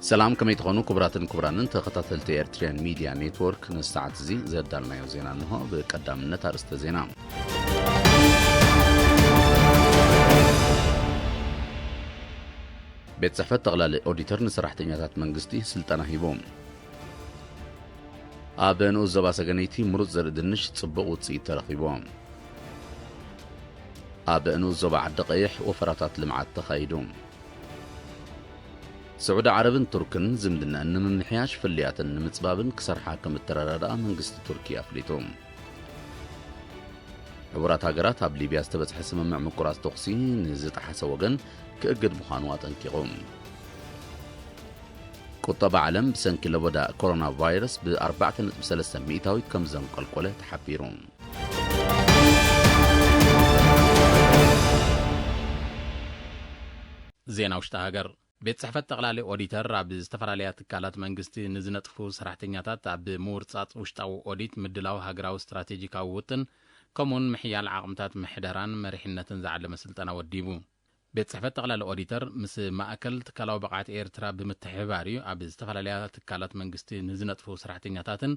ሰላም፣ ከመይ ትኾኑ ክቡራትን ክቡራንን ተኸታተልቲ ኤርትሪያን ሚድያ ኔትወርክ? ንሰዓት እዚ ዘዳልናዮ ዜና እንሆ። ብቀዳምነት ኣርእስተ ዜና። ቤት ጽሕፈት ጠቕላሊ ኦዲተር ንሰራሕተኛታት መንግስቲ ስልጠና ሂቡ። ኣብ ንኡስ ዞባ ሰገነይቲ ምሩጽ ዘርኢ ድንሽ ጽቡቕ ውጽኢት ተረኺቡ። ኣብ ንኡስ ዞባ ዓዲ ቀይሕ ወፈራታት ልምዓት ተኻይዱ። ስዑዲ ዓረብን ቱርክን ዝምድናኣን ንምምሕያሽ ፍልያተን ንምጽባብን ክሰርሓ ከም እተረዳድኣ መንግስቲ ቱርኪ ኣፍሊጡ። ሕቡራት ሃገራት ኣብ ሊብያ ዝተበጽሐ ስምምዕ ምቁራጽ ተኹሲ ንዝጠሓሰ ወገን ክእግድ ምዃኑ ኣጠንቂቑ። ቁጠባ ዓለም ብሰንኪ ለበዳ ኮሮና ቫይረስ ብ ኣርባዕተ ነጥቢ ሰለስተ ሚእታዊት ከም ዘንቆልቆለ ተሓቢሩ። ዜና ውሽጢ ሃገር። ቤት ጽሕፈት ጠቕላሊ ኦዲተር ኣብ ዝተፈላለያ ትካላት መንግስቲ ንዝነጥፉ ሰራሕተኛታት ኣብ ምውርጻጽ ውሽጣዊ ኦዲት፣ ምድላው ሃገራዊ ስትራቴጂካዊ ውጥን፣ ከምኡውን ምሕያል ዓቕምታት ምሕደራን መሪሕነትን ዝዓለመ ስልጠና ወዲቡ። ቤት ጽሕፈት ጠቕላሊ ኦዲተር ምስ ማእከል ትካላዊ ብቕዓት ኤርትራ ብምትሕብባር እዩ ኣብ ዝተፈላለያ ትካላት መንግስቲ ንዝነጥፉ ሰራሕተኛታትን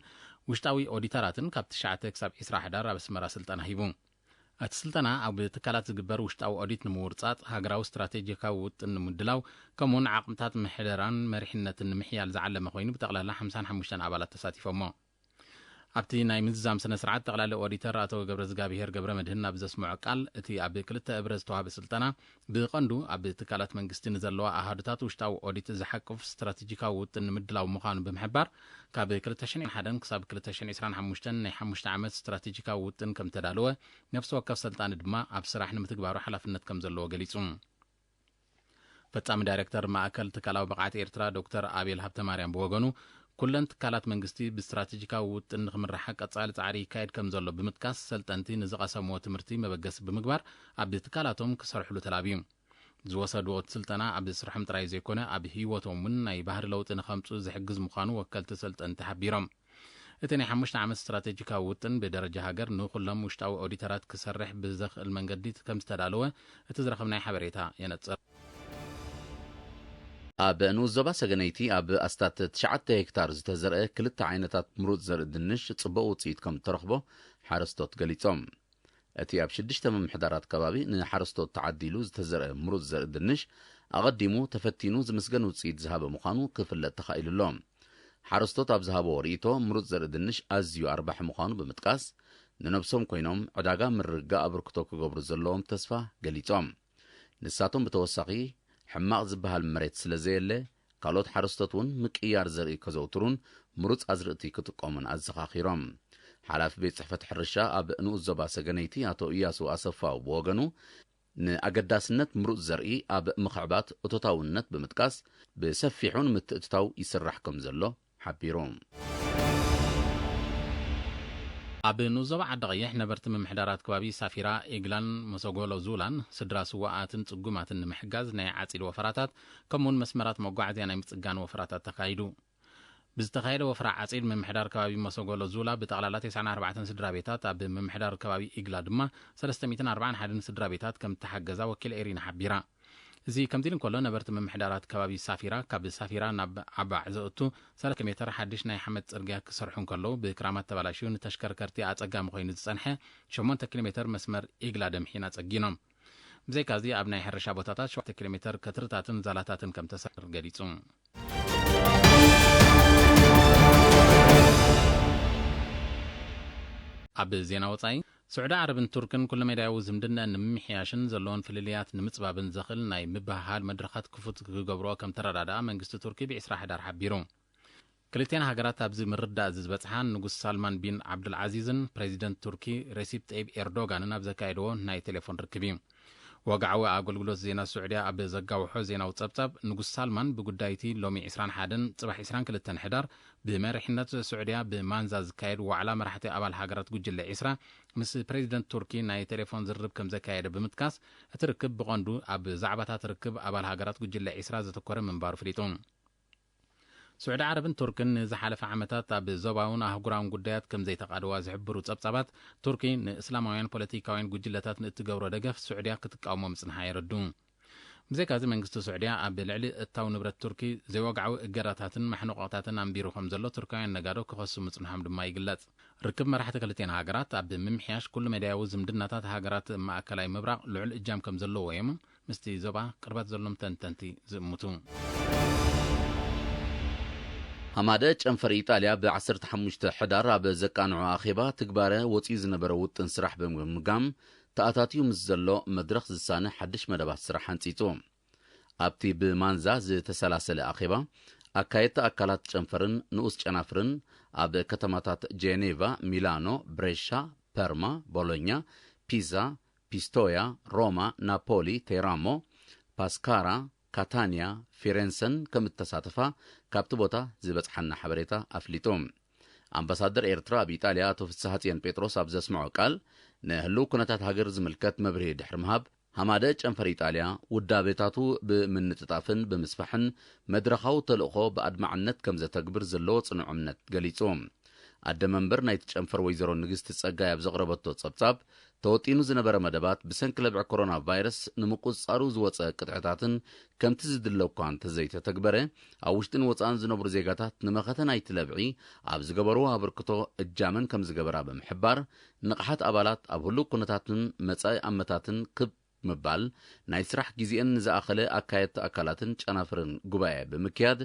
ውሽጣዊ ኦዲተራትን ካብ ትሽዓተ ክሳብ ዕስራ ሕዳር ኣብ ኣስመራ ስልጠና ሂቡ። እቲ ስልጠና ኣብ ትካላት ዝግበር ውሽጣዊ ኦዲት ንምውርጻጽ፣ ሃገራዊ ስትራቴጂካዊ ውጥን ንምድላው፣ ከምኡውን ዓቕምታት ምሕደራን መሪሕነትን ንምሕያል ዝዓለመ ኮይኑ፣ ብጠቕላላ ሓምሳን ሓሙሽተን ኣባላት ተሳቲፎሞ። ኣብቲ ናይ ምዝዛም ስነ ስርዓት፣ ጠቕላሊ ኦዲተር ኣቶ ገብረዝጋብሄር ገብረመድህን ኣብ ዘስምዖ ቃል፣ እቲ ኣብ ክልተ እብረ ዝተዋህበ ስልጠና፣ ብቐንዱ ኣብ ትካላት መንግስቲ ንዘለዋ ኣሃዱታት ውሽጣዊ ኦዲት ዝሓቁፍ ስትራቴጂካዊ ውጥን ንምድላው ምዃኑ ብምሕባር፣ ካብ ክልተ ሽሕን ሓደን ክሳብ ክልተ ሽሕን ዕስራን ሓሙሽተን ናይ ሓሙሽተ ዓመት ስትራቴጂካዊ ውጥን ከም ተዳለወ፣ ነፍሲ ወከፍ ሰልጣኒ ድማ ኣብ ስራሕ ንምትግባሩ ሓላፍነት ከም ዘለዎ ገሊጹ። ፈጻሚ ዳይሬክተር ማእከል ትካላዊ ብቕዓት ኤርትራ ዶክተር ኣቤል ሃብተማርያም ብወገኑ፣ ኩለን ትካላት መንግስቲ ብስትራቴጂካዊ ውጥን ንኽምርሓ ቀጻሊ ጻዕሪ ይካየድ ከም ዘሎ ብምጥቃስ፣ ሰልጠንቲ ንዝቐሰምዎ ትምህርቲ መበገሲ ብምግባር፣ ኣብ ትካላቶም ክሰርሕሉ ተላብዩ። ዝወሰድዎ ስልጠና ኣብ ስርሖም ጥራይ ዘይኮነ፣ ኣብ ህይወቶም እውን ናይ ባህሪ ለውጢ ንኸምጽኡ ዝሕግዝ ምዃኑ ወከልቲ ሰልጠንቲ ሓቢሮም። እቲ ናይ ሓሙሽተ ዓመት ስትራቴጂካዊ ውጥን ብደረጃ ሃገር ንኹሎም ውሽጣዊ ኦዲተራት ክሰርሕ ብዘኽእል መንገዲ ከም ዝተዳለወ እቲ ዝረኸብናዮ ሓበሬታ የነጽር። ኣብ ንኡስ ዞባ ሰገነይቲ ኣብ ኣስታት ትሽዓተ ሄክታር ዝተዘርአ ክልተ ዓይነታት ምሩጽ ዘርኢ ድንሽ ጽቡቕ ውጽኢት ከም እተረኽቦ ሓረስቶት ገሊጾም። እቲ ኣብ ሽዱሽተ ምምሕዳራት ከባቢ ንሓረስቶት ተዓዲሉ ዝተዘርአ ምሩጽ ዘርኢ ድንሽ፣ ኣቐዲሙ ተፈቲኑ ዝምስገን ውጽኢት ዝሃበ ምዃኑ ክፍለጥ ተኻኢሉ ኣሎ። ሓረስቶት ኣብ ዝሃብዎ ርእይቶ፣ ምሩጽ ዘርኢ ድንሽ ኣዝዩ ኣርባሒ ምዃኑ ብምጥቃስ፣ ንነብሶም ኮይኖም ዕዳጋ ምርግጋእ ኣበርክቶ ክገብሩ ዘለዎም ተስፋ ገሊጾም። ንሳቶም ብተወሳኺ፣ ሕማቕ ዝበሃል መሬት ስለ ዘየለ፣ ካልኦት ሓረስቶት እውን ምቅያር ዘርኢ ከዘውትሩን ምሩጽ ኣዝርእቲ ክጥቀሙን ኣዘኻኺሮም። ሓላፊ ቤት ጽሕፈት ሕርሻ ኣብ ንኡስ ዞባ ሰገነይቲ ኣቶ እያሱ ኣሰፋው ብወገኑ፣ ንኣገዳስነት ምሩጽ ዘርኢ ኣብ ምኽዕባት እቶታውነት ብምጥቃስ፣ ብሰፊሑ ንምትእትታው ይስራሕ ከም ዘሎ ሓቢሩ። ኣብ ንኡስ ዞባ ዓዲ ቀይሕ ነበርቲ ምምሕዳራት ከባቢ ሳፊራ፣ ኢግላን መሰጎሎ ዙላን ስድራ ስዋኣትን ጽጉማትን ንምሕጋዝ ናይ ዓጺድ ወፈራታት ከምኡውን መስመራት መጓዓዝያ ናይ ምጽጋን ወፈራታት ተኻይዱ። ብዝተኻየደ ወፍራ ዓጺድ ምምሕዳር ከባቢ መሰጎሎ ዙላ ብጠቕላላ ተስዓን ኣርባዕተን ስድራ ቤታት፣ ኣብ ምምሕዳር ከባቢ ኢግላ ድማ ሰለስተ ሚእትን ኣርባዓን ሓደን ስድራ ቤታት ከም እተሓገዛ ወኪል ኤሪና ሓቢራ። እዚ ከምዚ ኢሉ እንከሎ፣ ነበርቲ ምምሕዳራት ከባቢ ሳፊራ፣ ካብ ሳፊራ ናብ ዓባዕ ዘእቱ ሰለስተ ሜተር ሓድሽ ናይ ሓመድ ጽርግያ ክሰርሑ እንከለዉ፣ ብክራማት ተባላሽዩ ንተሽከርከርቲ ኣጸጋሚ ኮይኑ ዝጸንሐ ሸሞንተ ኪሎ ሜተር መስመር ኢግላ ደምሒን ኣጸጊኖም። ብዘይካዚ፣ ኣብ ናይ ሕርሻ ቦታታት ሸውዓተ ኪሎ ሜተር ከትርታትን ዛላታትን ከም ተሰርሑ ገሊጹ። ኣብ ዜና ወጻኢ፣ ስዑዲ ዓረብን ቱርክን ኩለመዳያዊ ዝምድናኣን ንምምሕያሽን ዘለዎን ፍልልያት ንምጽባብን ዘኽእል ናይ ምብህሃል መድረኻት ክፉት ክገብርኦ ከም ተረዳድኣ መንግስቲ ቱርኪ ብዕስራ ሕዳር ሓቢሩ። ክልቲኣን ሃገራት ኣብዚ ምርድዳእ እዚ ዝበጽሓ ንጉስ ሳልማን ቢን ዓብዱልዓዚዝን ፕሬዚደንት ቱርኪ ሬሲፕ ጠይብ ኤርዶጋንን ኣብ ዘካየድዎ ናይ ቴሌፎን ርክብ እዩ። ወግዓዊ ኣገልግሎት ዜና ስዑድያ ኣብ ዘጋውሖ ዜናዊ ጸብጻብ፣ ንጉስ ሳልማን ብጉዳይ እቲ ሎሚ ዕስራን ሓደን ጽባሕ ዕስራን ክልተን ሕዳር ብመሪሕነት ስዑድያ ብማንዛ ዝካየድ ዋዕላ መራሕቲ ኣባል ሃገራት ጉጅለ ዕስራ ምስ ፕሬዚደንት ቱርኪ ናይ ቴሌፎን ዝርርብ ከም ዘካየደ ብምጥቃስ፣ እቲ ርክብ ብቐንዱ ኣብ ዛዕባታት ርክብ ኣባል ሃገራት ጉጅለ ዕስራ ዘተኮረ ምንባሩ ፍሊጡ። ስዑዲ ዓረብን ቱርክን ንዝሓለፈ ዓመታት ኣብ ዞባውን ኣህጉራውን ጉዳያት ከም ዘይተቓደዋ ዝሕብሩ ጸብጻባት፣ ቱርኪ ንእስላማውያን ፖለቲካውያን ጉጅለታት ንእትገብሮ ደገፍ ስዑድያ ክትቃወሞ ምጽንሓ የረዱ። ብዘይካዚ መንግስቲ ስዑድያ ኣብ ልዕሊ እታው ንብረት ቱርኪ ዘይወግዓዊ እገዳታትን ማሕንቆቕታትን ኣንቢሩ ከም ዘሎ ቱርካውያን ነጋዶ ክኸሱ ምጽንሖም ድማ ይግለጽ። ርክብ መራሕቲ ክልቲኤን ሃገራት ኣብ ምምሕያሽ ኩሉ መዳያዊ ዝምድናታት ሃገራት ማእከላይ ምብራቕ ልዑል እጃም ከም ዘለዎ እዮም ምስቲ ዞባ ቅርበት ዘሎም ተንተንቲ ዝእምቱ። ሃማደ ጨንፈር ኢጣልያ ብ15 ሕዳር ኣብ ዘቃንዖ ኣኼባ ትግባረ ወፂኡ ዝነበረ ውጥን ስራሕ ብምግምጋም ተኣታትዩ ምስ ዘሎ መድረኽ ዝሳነ ሓድሽ መደባት ስራሕ ኣንፂፁ። ኣብቲ ብማንዛ ዝተሰላሰለ ኣኼባ ኣካየድቲ ኣካላት ጨንፈርን ንኡስ ጨናፍርን ኣብ ከተማታት ጄኔቫ፣ ሚላኖ፣ ብሬሻ፣ ፐርማ፣ ቦሎኛ፣ ፒዛ፣ ፒስቶያ፣ ሮማ፣ ናፖሊ፣ ቴራሞ፣ ፓስካራ፣ ካታንያ፣ ፊሬንሰን ከም እተሳተፋ ካብቲ ቦታ ዝበጽሓና ሓበሬታ ኣፍሊጡ። ኣምባሳደር ኤርትራ ኣብ ኢጣልያ ኣቶ ፍስሃጽዮን ጴጥሮስ ኣብ ዘስምዖ ቃል፣ ንህልው ኩነታት ሃገር ዝምልከት መብርሂ ድሕሪ ምሃብ፣ ሃማደ ጨንፈር ኢጣልያ ውዳቤታቱ ብምንጥጣፍን ብምስፋሕን መድረኻዊ ተልእኾ ብኣድማዕነት ከም ዘተግብር ዘለዎ ጽኑዕ እምነት ገሊጹ። ኣደ መንበር ናይቲ ጨንፈር ወይዘሮ ንግስቲ ጸጋይ ኣብ ዘቕረበቶ ጸብጻብ፣ ተወጢኑ ዝነበረ መደባት ብሰንኪ ለብዒ ኮሮና ቫይረስ ንምቁጽጻሩ ዝወጸ ቅጥዕታትን ከምቲ ዝድለ እኳ እንተዘይተተግበረ፣ ኣብ ውሽጥን ወጻእን ዝነብሩ ዜጋታት ንመኸተ ናይቲ ለብዒ ኣብ ዝገበርዎ ኣበርክቶ እጃመን ከም ዝገበራ ብምሕባር፣ ንቕሓት ኣባላት ኣብ ህሉው ኩነታትን መጻኢ ኣመታትን ክብ ምባል፣ ናይ ስራሕ ግዜኤን ንዝኣኸለ ኣካየድቲ ኣካላትን ጨናፍርን ጉባኤ ብምክያድ፣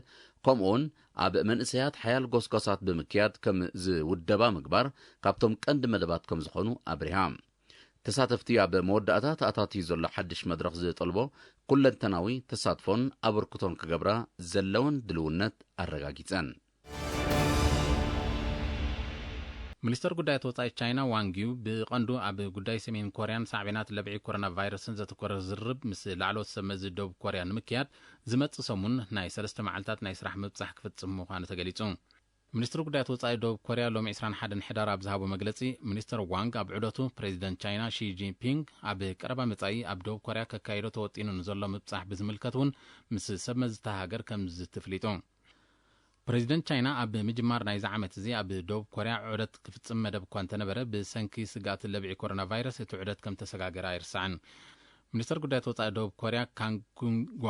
ከምኡውን ኣብ መንእሰያት ሓያል ጎስጓሳት ብምክያድ ከም ዝውደባ ምግባር ካብቶም ቀንዲ መደባት ከም ዝኾኑ ኣብሪሃ። ተሳተፍቲ ኣብ መወዳእታ ተኣታትዩ ዘሎ ሓድሽ መድረኽ ዝጠልቦ ኩለንተናዊ ተሳትፎን ኣበርክቶን ክገብራ ዘለወን ድልውነት ኣረጋጊጸን። ሚኒስተር ጉዳያት ወጻኢ ቻይና ዋንግ ዩ ብቐንዱ ኣብ ጉዳይ ሰሜን ኮርያን ሳዕቤናት ለብዒ ኮሮና ቫይረስን ዘተኮረ ዝርርብ ምስ ላዕለዎት ሰብ መዚ ደቡብ ኮርያ ንምክያድ ዝመጽእ ሰሙን ናይ ሰለስተ መዓልታት ናይ ስራሕ ምብጻሕ ክፍጽም ምዃኑ ተገሊጹ። ሚኒስትሪ ጉዳያት ወጻኢ ደቡብ ኮርያ ሎሚ ዕስራን ሓደን ሕዳር ኣብ ዝሃቦ መግለጺ፣ ሚኒስተር ዋንግ ኣብ ዑደቱ ፕሬዚደንት ቻይና ሺ ጂንፒንግ ኣብ ቀረባ መጻኢ ኣብ ደቡብ ኮርያ ከካይዶ ተወጢኑ ንዘሎ ምብጻሕ ብዝምልከት እውን ምስ ሰብ መዚ እታ ሃገር ከም ዝትፍሊጡ። ፕሬዚደንት ቻይና ኣብ ምጅማር ናይዚ ዓመት እዚ ኣብ ደቡብ ኮርያ ዑደት ክፍጽም መደብ እኳ እንተነበረ፣ ብሰንኪ ስግኣት ለብዒ ኮሮና ቫይረስ እቲ ዑደት ከም ተሰጋገረ ኣይርሳዕን። ሚኒስተር ጉዳያት ወጻኢ ደቡብ ኮርያ ካንግ ኩንጓ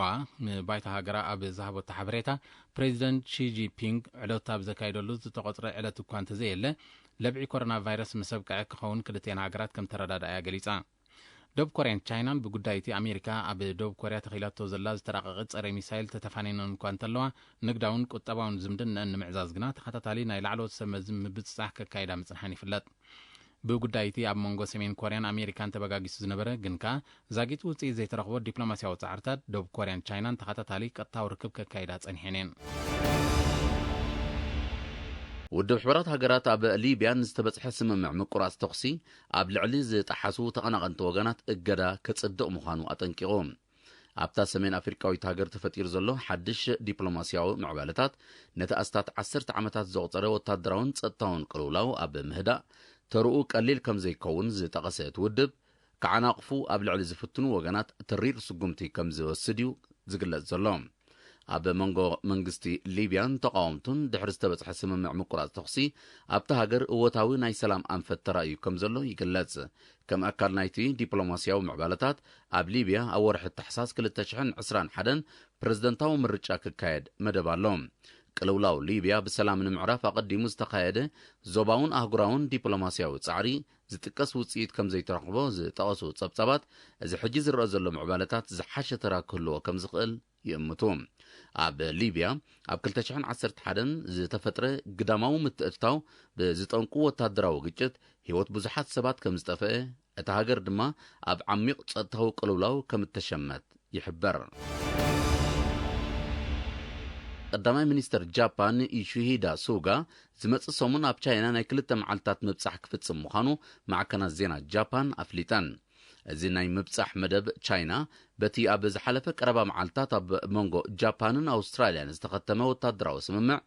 ንባይቶ ሃገራ ኣብ ዝሃበቶ ሓበሬታ፣ ፕሬዚደንት ሺ ጂንፒንግ ዕለቱ ኣብ ዘካየደሉ ዝተቖጽረ ዕለት እኳ እንተዘየለ፣ ለብዒ ኮሮና ቫይረስ ምስ ኣብቅዐ ክኸውን ክልቲኤን ሃገራት ከም ተረዳድኣያ ገሊጻ። ደቡብ ኮርያን ቻይናን ብጉዳይ እቲ ኣሜሪካ ኣብ ደቡብ ኮርያ ተኺላቶ ዘላ ዝተራቐቐ ጸረ ሚሳይል ተተፋኒነን እኳ እንተለዋ፣ ንግዳውን ቁጠባውን ዝምድነአን ንምዕዛዝ ግና ተኸታታሊ ናይ ላዕለዎት ሰብ መዚ ምብጽጻሕ ከካይዳ ምጽንሐን ይፍለጥ። ብጉዳይ እቲ ኣብ መንጎ ሰሜን ኮርያን ኣሜሪካን ተበጋጊሱ ዝነበረ ግን ከኣ ዛጊት ውጽኢት ዘይተረኽቦ ዲፕሎማስያዊ ጻዕርታት ደቡብ ኮርያን ቻይናን ተኸታታሊ ቀጥታዊ ርክብ ከካይዳ ጸኒሐን እየን። ውድብ ሕቡራት ሃገራት ኣብ ሊብያ ንዝተበጽሐ ስምምዕ ምቁራጽ ተኹሲ ኣብ ልዕሊ ዝጠሓሱ ተቐናቐንቲ ወገናት እገዳ ከጽድቕ ምዃኑ ኣጠንቂቑ። ኣብታ ሰሜን ኣፍሪቃዊት ሃገር ተፈጢሩ ዘሎ ሓድሽ ዲፕሎማስያዊ ምዕባለታት ነቲ ኣስታት ዓሰርተ ዓመታት ዘቑጸረ ወታደራውን ጸጥታውን ቅልውላው ኣብ ምህዳእ ተርኡ ቀሊል ከም ዘይከውን ዝጠቐሰ እቲ ውድብ፣ ክዓናቕፉ ኣብ ልዕሊ ዝፍትኑ ወገናት ተሪር ስጉምቲ ከም ዝወስድ እዩ ዝግለጽ ዘሎ። ኣብ መንጎ መንግስቲ ሊብያን ተቓወምቱን ድሕሪ ዝተበጽሐ ስምምዕ ምቁራጽ ተኹሲ፣ ኣብታ ሃገር እወታዊ ናይ ሰላም ኣንፈት ተራእዩ ከም ዘሎ ይግለጽ። ከም ኣካል ናይቲ ዲፕሎማስያዊ ምዕባለታት፣ ኣብ ሊብያ ኣብ ወርሒ ታሕሳስ ክልተ ሽሕን ዕስራን ሓደን ፕረዚደንታዊ ምርጫ ክካየድ መደብ ኣሎ። ቅልውላው ሊብያ ብሰላም ንምዕራፍ ኣቐዲሙ ዝተኻየደ ዞባውን ኣህጉራውን ዲፕሎማስያዊ ጻዕሪ ዝጥቀስ ውጽኢት ከም ዘይተረኽቦ ዝጠቐሱ ጸብጻባት፣ እዚ ሕጂ ዝረኣ ዘሎ ምዕባለታት ዝሓሸ ተራ ክህልዎ ከም ዝኽእል ይእምቱ። ኣብ ሊብያ ኣብ ክልተ ሽሕን ዓሰርተ ሓደን ዝተፈጥረ ግዳማዊ ምትእትታው ብዝጠንቁ ወታደራዊ ግጭት ህይወት ብዙሓት ሰባት ከም ዝጠፍአ፣ እታ ሃገር ድማ ኣብ ዓሚቕ ጸጥታዊ ቅልውላው ከም እተሸመት ይሕበር። ቀዳማይ ሚኒስተር ጃፓን ዮሺሂዳ ሱጋ ዝመጽእ ሰሙን ኣብ ቻይና ናይ ክልተ መዓልታት ምብጻሕ ክፍጽም ምዃኑ ማዕከናት ዜና ጃፓን ኣፍሊጠን። እዚ ናይ ምብጻሕ መደብ ቻይና፣ በቲ ኣብ ዝሓለፈ ቀረባ መዓልታት ኣብ መንጎ ጃፓንን ኣውስትራልያን ዝተኸተመ ወታደራዊ ስምምዕ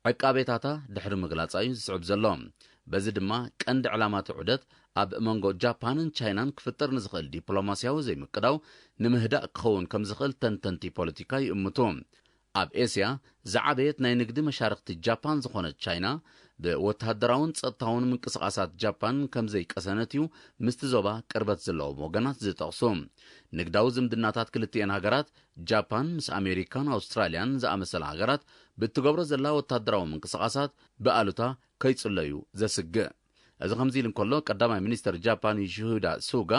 ዕቃቤታታ ድሕሪ ምግላጻ እዩ ዝስዕብ ዘሎ። በዚ ድማ ቀንዲ ዕላማ እቲ ዑደት ኣብ መንጎ ጃፓንን ቻይናን ክፍጠር ንዝኽእል ዲፕሎማስያዊ ዘይምቅዳው ንምህዳእ ክኸውን ከም ዝኽእል ተንተንቲ ፖለቲካ ይእምቱ። ኣብ ኤስያ ዝዓበየት ናይ ንግዲ መሻርኽቲ ጃፓን ዝኾነት ቻይና፣ ብወተሃደራውን ጸጥታውን ምንቅስቓሳት ጃፓን ከም ዘይቀሰነት እዩ ምስቲ ዞባ ቅርበት ዘለዎም ወገናት ዝጠቕሱ። ንግዳዊ ዝምድናታት ክልቲኤን ሃገራት፣ ጃፓን ምስ ኣሜሪካን ኣውስትራልያን ዝኣመሰላ ሃገራት፣ ብእትገብሮ ዘላ ወተሃደራዊ ምንቅስቓሳት ብኣሉታ ከይጽለዩ ዘስግእ። እዚ ከምዚ ኢሉ እንከሎ፣ ቀዳማይ ሚኒስተር ጃፓን ዮሺሂዳ ሱጋ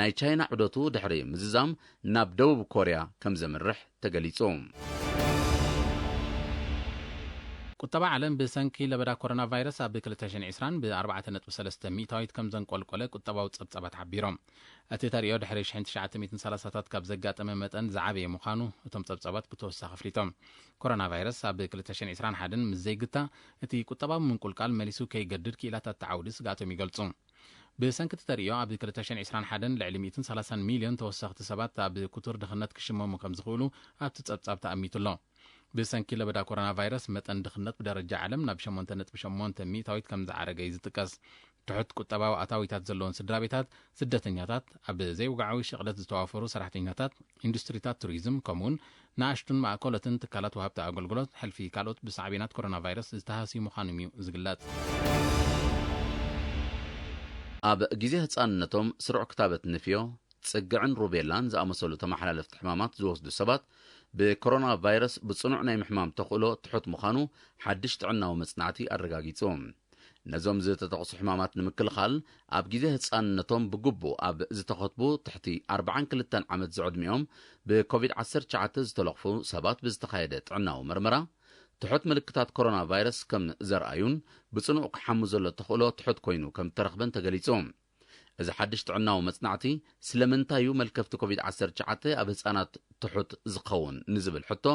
ናይ ቻይና ዑደቱ ድሕሪ ምዝዛም ናብ ደቡብ ኮርያ ከም ዘምርሕ ተገሊጹ። ቁጠባ ዓለም ብሰንኪ ለበዳ ኮሮና ቫይረስ ኣብ ክልተ ሽሕን ዕስራን ብ ኣርባዕተ ነጥቢ ሰለስተ ሚእታዊት ከም ዘንቆልቆለ ቁጠባዊ ጸብጻባት ሓቢሮም። እቲ ተርእዮ ድሕሪ ሽሕን ትሽዓተ ሚእትን ሰላሳታት ካብ ዘጋጠመ መጠን ዝዓበየ ምዃኑ እቶም ጸብጻባት ብተወሳኺ ኣፍሊጦም። ኮሮና ቫይረስ ኣብ ክልተ ሽሕን ዕስራን ሓደን ምስ ዘይግታ፣ እቲ ቁጠባዊ ምንቁልቃል መሊሱ ከይገድድ ክኢላታት እቲ ዓውዲ ስግኣቶም ይገልጹ። ብሰንኪ እቲ ተርእዮ ኣብ ክልተ ሽሕን ዕስራን ሓደን ልዕሊ ሚእትን ሰላሳን ሚልዮን ተወሰኽቲ ሰባት ኣብ ክቱር ድኽነት ክሽመሙ ከም ዝኽእሉ ኣብቲ ጸብጻብ ተኣሚቱ ኣሎ። ብሰንኪ ለበዳ ኮሮና ቫይረስ መጠን ድኽነት ብደረጃ ዓለም ናብ ሸሞንተ ነጥቢ ሸሞንተ ሚእታዊት ከም ዝዓረገ እዩ ዝጥቀስ። ትሑት ቁጠባዊ ኣታዊታት ዘለዎም ስድራ ቤታት፣ ስደተኛታት፣ ኣብ ዘይውግዓዊ ሸቕለት ዝተዋፈሩ ሰራሕተኛታት፣ ኢንዱስትሪታት ቱሪዝም፣ ከምኡውን ንኣሽቱን ማእከሎትን ትካላት ወሃብቲ ኣገልግሎት፣ ሕልፊ ካልኦት ብሳዕቤናት ኮሮና ቫይረስ ዝተሃስዩ ምዃኖም እዩ ዝግለጽ። ኣብ ግዜ ህጻንነቶም ስሩዕ ክታበት ንፍዮ፣ ጽግዕን ሩቤላን ዝኣመሰሉ ተመሓላለፍቲ ሕማማት ዝወስዱ ሰባት፣ ብኮሮና ቫይረስ ብጽኑዕ ናይ ምሕማም ተኽእሎ ትሑት ምዃኑ ሓድሽ ጥዕናዊ መጽናዕቲ ኣረጋጊጹ። ነዞም ዝተጠቕሱ ሕማማት ንምክልኻል፣ ኣብ ግዜ ህጻንነቶም ብግቡእ ኣብ ዝተኸትቡ ትሕቲ ኣርባዓን ክልተን ዓመት ዝዕድሚኦም ብኮቪድ ዓሰርተ ትሽዓተ ዝተለኽፉ ሰባት ብዝተኻየደ ጥዕናዊ መርመራ፣ ትሑት ምልክታት ኮሮና ቫይረስ ከም ዘርኣዩን ብጽኑዕ ክሓሙ ዘሎ ተኽእሎ ትሑት ኮይኑ ከም እተረኽበን ተገሊጹ። እዚ ሓድሽ ጥዕናዊ መጽናዕቲ፣ ስለምንታይ እዩ መልከፍቲ ኮቪድ ዓሰርተ ትሽዓተ ኣብ ህጻናት ትሑት ዝኸውን ንዝብል ሕቶ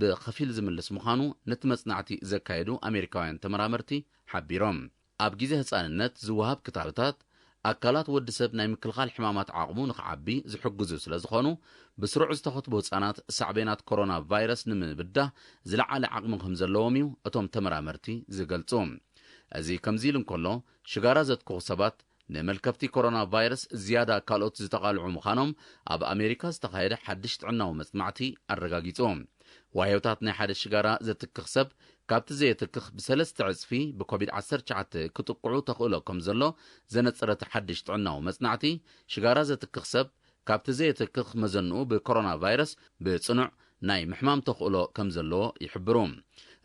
ብኸፊል ዝምልስ ምዃኑ ነቲ መጽናዕቲ ዘካየዱ ኣሜሪካውያን ተመራመርቲ ሓቢሮም። ኣብ ግዜ ህጻንነት ዝወሃብ ክታብታት፣ ኣካላት ወዲ ሰብ ናይ ምክልኻል ሕማማት ዓቕሙ ንኽዓቢ ዝሕግዙ ስለ ዝኾኑ፣ ብስሩዕ ዝተኸትቡ ህጻናት ሳዕቤናት ኮሮና ቫይረስ ንምብዳህ ዝለዓለ ዓቕሚ ከም ዘለዎም እዩ እቶም ተመራመርቲ ዝገልጹ። እዚ ከምዚ ኢሉ እንከሎ፣ ሽጋራ ዘትክኹ ሰባት ንመልከፍቲ ኮሮና ቫይረስ ዝያዳ ካልኦት ዝተቓልዑ ምዃኖም ኣብ ኣሜሪካ ዝተኻየደ ሓድሽ ጥዕናዊ መጽናዕቲ ኣረጋጊጹ። ዋህዮታት ናይ ሓደ ሽጋራ ዘትክኽ ሰብ ካብቲ ዘየትክኽ ብሰለስተ ዕጽፊ ብኮቪድ ዓሰርተ ትሽዓተ ክጥቅዑ ተኽእሎ ከም ዘሎ ዘነጸረ እቲ ሓድሽ ጥዕናዊ መጽናዕቲ፣ ሽጋራ ዘትክኽ ሰብ ካብቲ ዘየትክኽ መዘንኡ ብኮሮና ቫይረስ ብጽኑዕ ናይ ምሕማም ተኽእሎ ከም ዘለዎ ይሕብሩ።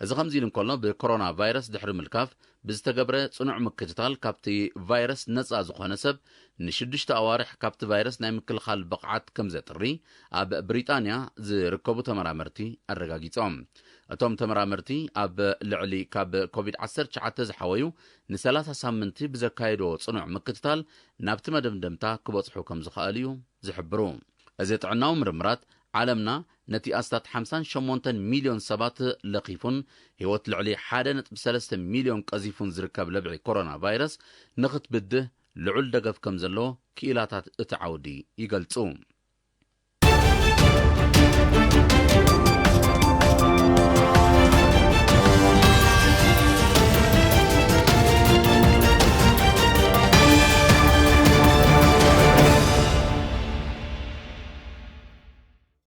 እዚ ከምዚ ኢሉ እንከሎ፣ ብኮሮና ቫይረስ ድሕሪ ምልካፍ ብዝተገብረ ጽኑዕ ምክትታል፣ ካብቲ ቫይረስ ነጻ ዝኾነ ሰብ ንሽዱሽተ ኣዋርሕ ካብቲ ቫይረስ ናይ ምክልኻል ብቕዓት ከም ዘጥሪ ኣብ ብሪጣንያ ዝርከቡ ተመራመርቲ ኣረጋጊጾም። እቶም ተመራመርቲ ኣብ ልዕሊ ካብ ኮቪድ ዓሰርተ ትሽዓተ ዝሓወዩ ንሰላሳ ሳምንቲ ብዘካየድዎ ጽኑዕ ምክትታል ናብቲ መደምደምታ ክበጽሑ ከም ዝኸኣሉ እዩ ዝሕብሩ። እዚ ጥዕናዊ ምርምራት፣ ዓለምና ነቲ ኣስታት ሓምሳን ሸሞንተን ሚልዮን ሰባት ለኺፉን ህይወት ልዕሊ ሓደ ነጥቢ ሰለስተ ሚልዮን ቀዚፉን ዝርከብ ለብዒ ኮሮና ቫይረስ ንኽትብድህ ልዑል ደገፍ ከም ዘለዎ ክኢላታት እቲ ዓውዲ ይገልጹ።